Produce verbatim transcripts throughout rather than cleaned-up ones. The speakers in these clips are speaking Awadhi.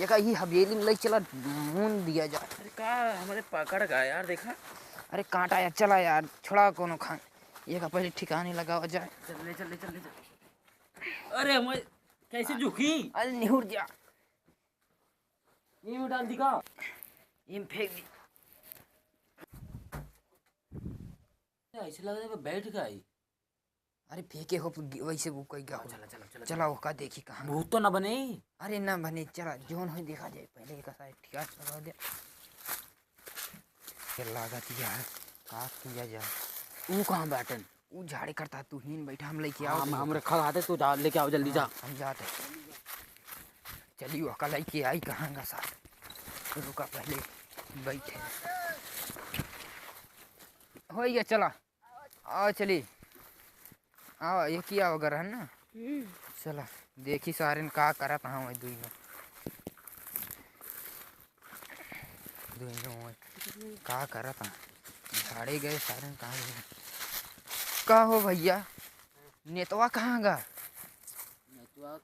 एका ही हवेली में लइ चला, मून दिया जाए। अरे का हमरे पकड़ का यार, देखा। अरे कांटा यार, चला यार, छोड़ा कोनो खान। एका पहले ठिकाने लगावा जाए। चल ले, चल ले, चल ले, चल। अरे मैं कैसे झुकी? अरे निहुर जा। ये में डाल दी का? ये में फेंक दी। ऐसे लग रहा है बैठ गई। अरे फेंके हो, वैसे वो कहीं गया हो। चला, चला, चला, चला, चला। ओका देखी कहाँ। भूत तो ना बने। अरे ना बने, चला, जोन होई देखा जाए, पहले एक साइड ठिकाना लगा दे। ये लागत यार, का किया जाए? ऊ कहाँ बैठन? ऊ झाड़े करता, तू हीन बैठा, हम लेके आओ। हम, हम रखा खाते, तू जा, लेके आओ, जल्दी जा। हाँ, हम जाते। चलियो, ओका लेके आई कहाँ का साथ। रुका पहले, बैठे। होई गया, चला। आओ चली। आओ, ये किया वगैरह है ना? हम्म। चला, देखी सारे ने का करत हाँ वही दुइनो। दुइनो वही का करत हाँ? झाड़े गए सारे ने कहाँ गए? का हो भैया, नेतवा कहाँ गा? नेतवा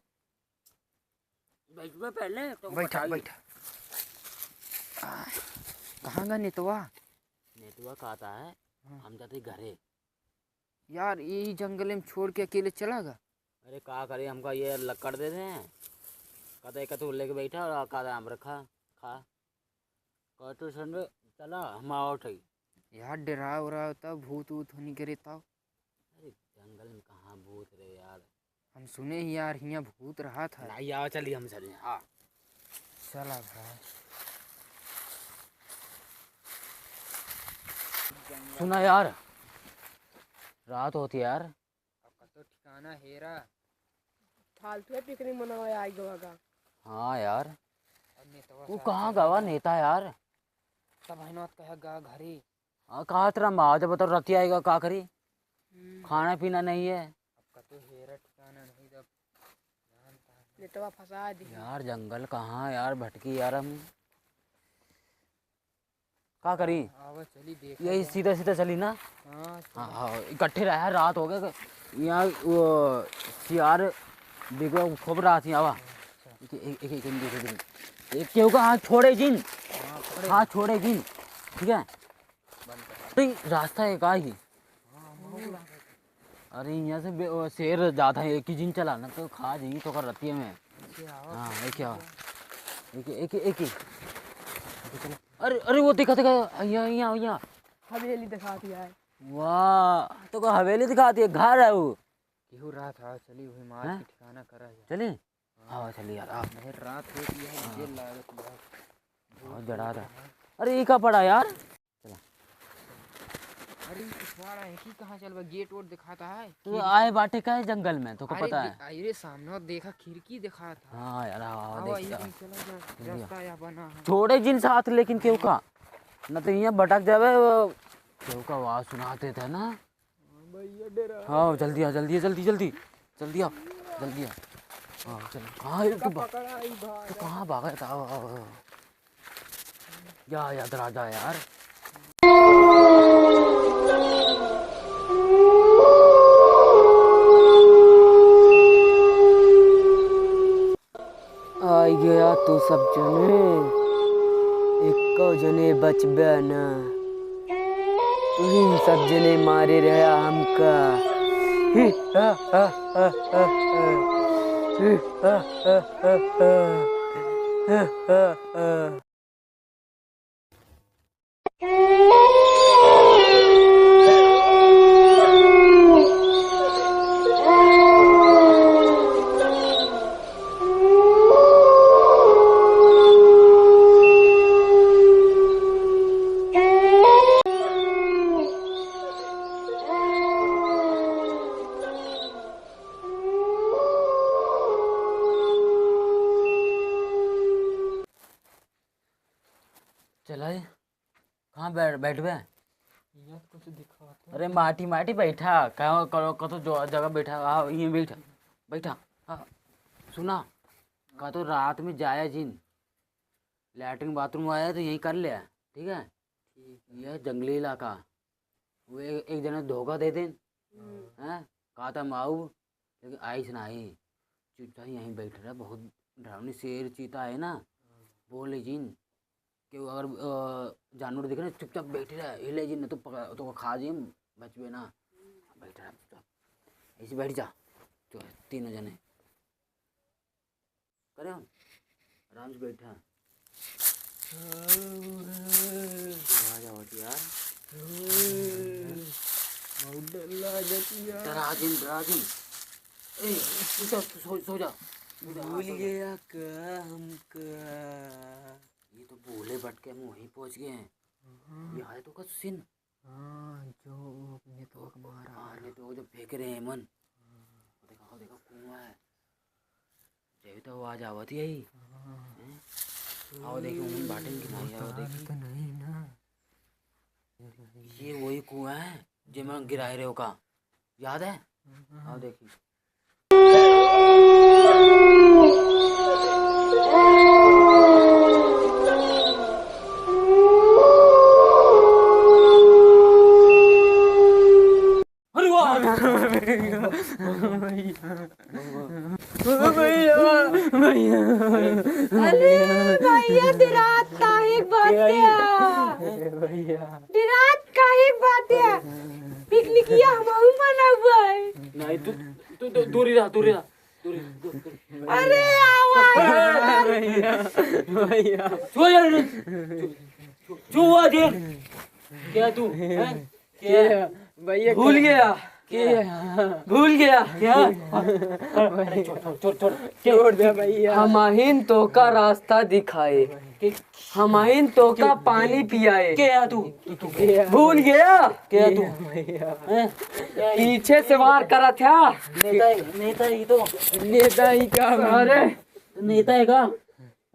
बैठबे पहले, तो बैठा, बताई। बैठा। आ, कहाँ गा नेतवा? नेतवा कहता है, हाँ। हम जाते घरे। यार, यही जंगल में छोड़ के अकेले चला गा? अरे, का करे, हमका ये लकड़ दे दे। कहता है, "कतू लेके बैठा और कहता है, हम रखा, खा।" कहते, "संडे, चला, हम आवत हई।" यार, डरा उरा तब भूत वूत होनी करे तब। अरे, जंगल में कहाँ भूत रे यार? हम सुने ही यार, हियाँ भूत रहा था। नहीं, आओ, चलिए हम चलिए, हाँ। चला भाई। सुना यार, रात होती यार। अब कतो ठिकाना हेरा। फालतू है पिकनिक मनावे आई गवा का। हाँ यार। अब नेतवा वो साहब कहाँ चला गवा गया। नेता यार? सब है ना, कहे गा घरी। हाँ, कहा तेरा माँ जब तो रतिया आएगा, का करी? हम्म। खाना पीना नहीं है। अब कतो हेरा ठिकाना नहीं, जब जानता है। नेटवा फंसा दी। यार, जंगल कहाँ यार, भटकी यार हम। का करी? आवा, चली देखा यही जाए। सीधा सीधा चली ना? हाँ, हाँ, चली। हाँ, इकट्ठे रहा, रात हो गया। यहाँ वो सियार बिगवा खूब रात ही आवा। अच्छा। एक, एक, एक, एक, एक, एक, एक, केहू का हाथ छोड़े जिन। हाँ, छोड़े। हाथ छोड़े जिन। ठीक है? बंद कर। तो ये रास्ता है का ही? हाँ, हाँ, हाँ। अरे, यहाँ से बे-, वो शेर जाता है, एक ही जिन चला ना, तो खा जाइए तो कर रतिये में। अच्छा, हाँ, ये क्या? एक, एक, एक ही। अरे, अरे, वो देखा, देखा, यहाँ, यहाँ, यहाँ। हवेली दिखाती है। वाह, तो को हवेली दिखाती है, घर है वो। केहू रात है, चली हुई मार हैं? के ठिकाना करा है। चली? हाँ। हाँ, चली यार, आ। नहीं, रात होती है, हाँ। मुझे लागत है। बहुत जड़ा था। अरे, ये का पड़ा यार? चला। अरे, ई पिछवाड़ा है कि कहाँ चलबा? गेट वोट दिखाता है। तू आए बाटे का है जंगल में, तो को अरे पता है? दे-, अरे, सामने देखा, खिड़की दिखाता है। हाँ यार, हाँ, हाँ, देखता। चला जा, चलिए। रास्ता यहाँ बना है। छोड़े जिन साथ, लेकिन केहू का, न तो यहाँ भटक जावे, वो केहू का आवाज सुनाते थे ना। हाँ भैया, डरा। हाँ, जल्दी आ, जल्दी आ, जल्दी, जल्दी, जल्दी आ, जल्दी आ। हाँ, चल। कहाँ है तू? पकड़ा ई भाई। तू कहाँ भागा था? आओ, आओ, आओ। या, या, इधर आ जा यार। आई गया तू सब जने, एको जने बचबे न। तू ही सब जने मारे रहा हमका। ही, हा, हा, हा, हा, हा। ही, हा, हा, हा, हा। हा, हा, हा। चला ए, कहाँ बैठ, बैठबे? यहाँ तो कुछ दिखाता। अरे माटी, माटी बैठा, कहाँ करो, कतो जो जगह बैठा, हाँ, यहीं बैठा, बैठा। हाँ, सुना, का तो रात में जाया जिन, लैट्रिन बाथरूम आया तो यहीं कर ले, ठीक है? ठीक है। यह जंगली इलाका, वो एक, एक जने धोखा दे देन, हम्म। हैं? कहा था हम आऊ, लेकिन आइस नाही, चुपचाप यहीं बैठ रहा, बहुत डरावनी शेर चीता है ना, बोले जिन, कि अगर, अ, जानवर दिखे ना, चुपचाप बैठे रह, हिले जिन, नहीं तो पकड़, तो खा जिन, बचबे ना। बैठे रह चुपचाप, ऐसे बैठ जा। चल, तीनों जने। करे हम, आराम से बैठा। आवाज आवत यार। बहुत डर लागत यार। डरा जिन, डरा जिन। ए, तू सो, सो, सो जा। सो जा, भूल सो जा। गया का हमका? ये तो बोले बट के हम वहीं पहुंच गए हैं। हाँ। ये आए तो का सीन। हाँ, जो अपने तो मारा। हाँ, नहीं तो वो जो फेंक रहे हैं मन। हाँ। देखा, देखा, कुआं है। जब तो आवाज आवत ही आई। हाँ। हैं? आओ देखी, उन बाटन की नहीं आवत देखी। तो नहीं ना। ये वही कुआं है, जेमा गिराए रहे हो का, याद है? हाँ। आओ देखी। अरे वाह! भैया, भैया। अरे भैया, डिरात काहे बाटे? भैया। डिरात काहे बाटे? पिकनिकिया हमहू मनाउब। नहीं, तू, तू, तू दूरी रह, दूरी रह, दूरी, दूरी, दूरी। अरे आवा यार। भैया, भैया। छो यार, छो, छो, छो आ दे। क्या तू, हैं? के? भैया, भूल के? गया? के? भूल गया? क्या? अरे, छोड़, छोड़, छोड़, छोड़। छोड़ दे भैया। हमहिन तोका रास्ता दिखाए, के? हमहिन तोका के? पानी पियाए। के है तू? तू, तू, के? भूल गया? के है तू? भैया। हैं? पीछे से वार करा था। नेता है, नेता है ये तो। नेता ही का? अरे। नेता है का?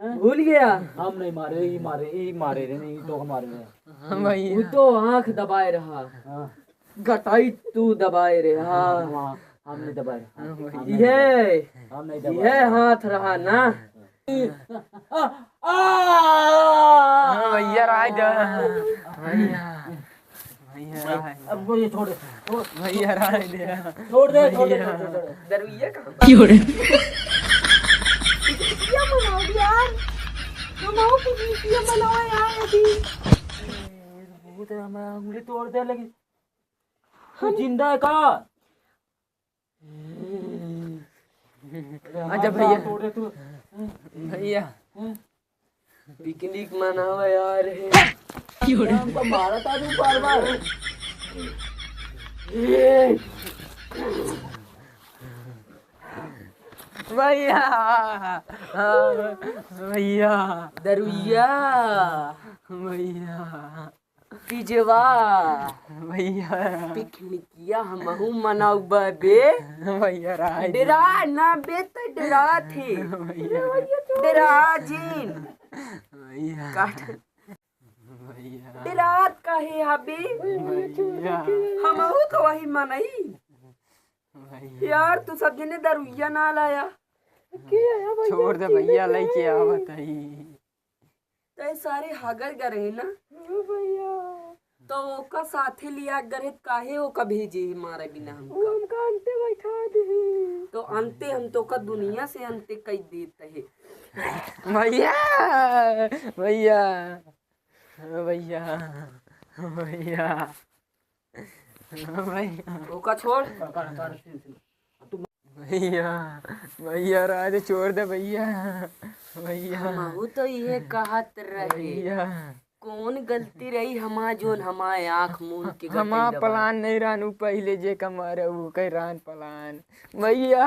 हैं? भूल गया? हम नहीं मारे, ई मारे, ई मारे रे, नहीं तो हमारे रे। हाँ भैया। वो तो आँख दबाए रहा। हाँ। गटाई तू दबाए रहे, हाँ। हाँ, हम नहीं दबाए। हाँ, हम नहीं ये, दबाए। हम नहीं दबाए। ये हाथ रहा ना। आ, आ! हाँ भैया, राय दे। भैया। भैया, अब वो ये छोड़ दे, छोड़। भैया, राय दे। छोड़ दे, छोड़ दे, भैया। छोड़ दे, छोड़ दे। दरुइया कहाँ? क्यों रे? क्या बनाओ यार? बनाओ कुछ, क्या बनाओ यार अभी? भूत है, हमारा उंगली तोड़ दे लगी। तू जिंदा है का? आजा भैया। तोड़ दे तू। भैया। हैं? पिकनिक मनावे आ रहे। क्यों रे? हमको मारा था तू बार बार। भैया, हाँ, भैया। दरुइया। भैया। पिजवा। भैया। पिकनिकिया हमहू मनाउबे। भैया, राय दे। डेरा ना बे, त डेरात ही। भैया। डेरा जिन। भैया। काट। भैया। डेरात काहे हबे? भैया। हमहू तो वही मनई। भैया। यार, तू सब जने दरुइया ना लाया। छोड़ दे भैया, लइके आवत हई। तै सारे हगर गरे ना। हाँ भैया। तो ओका साथे लिया गरे, काहे ओका भेजे है मारे बिना हमका? वो हमका अंते बैठा दे। तो अंते हम तोका दुनिया से अंते कई देत है। भैया, भैया, भैया, भैया। भैया। ओका छोड़। भैया, भैया, राज छोड़ दे भैया। भैया। हमहू तो इहे कहत रहे। भैया। कौन गलती रही हमार, जोन हमार आँख मूंद के हमार गटई दबा? Plan नहीं रहन, उ पहिले जे कमारे उ कह रहन plan। भैया,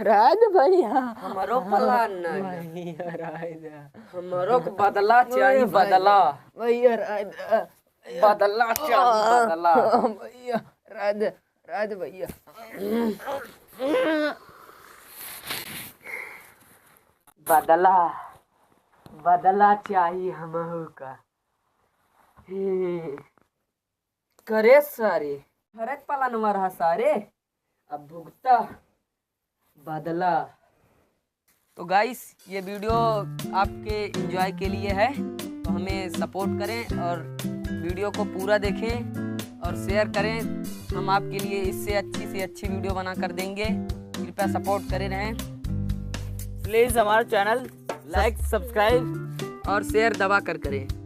राज भैया। हमरो plan नहीं। भैया, राज। हमरो के बदला चाही, भैया। बदला। भैया, राज। बदला चाही, बदला। भैया, राज, राज भैया। बदला, बदला चाही हमहू का। हे, करे सारे, भरत पलनवा रहा सारे, अब भुगता बदला। तो guys, ये video आपके enjoy के लिए है, तो हमें support करें और video को पूरा देखें और share करें। हम आपके लिए इससे अच्छी से अच्छी video बना कर देंगे, कृपया support करे रहें। Please हमारा channel like, subscribe और share दबा कर करें।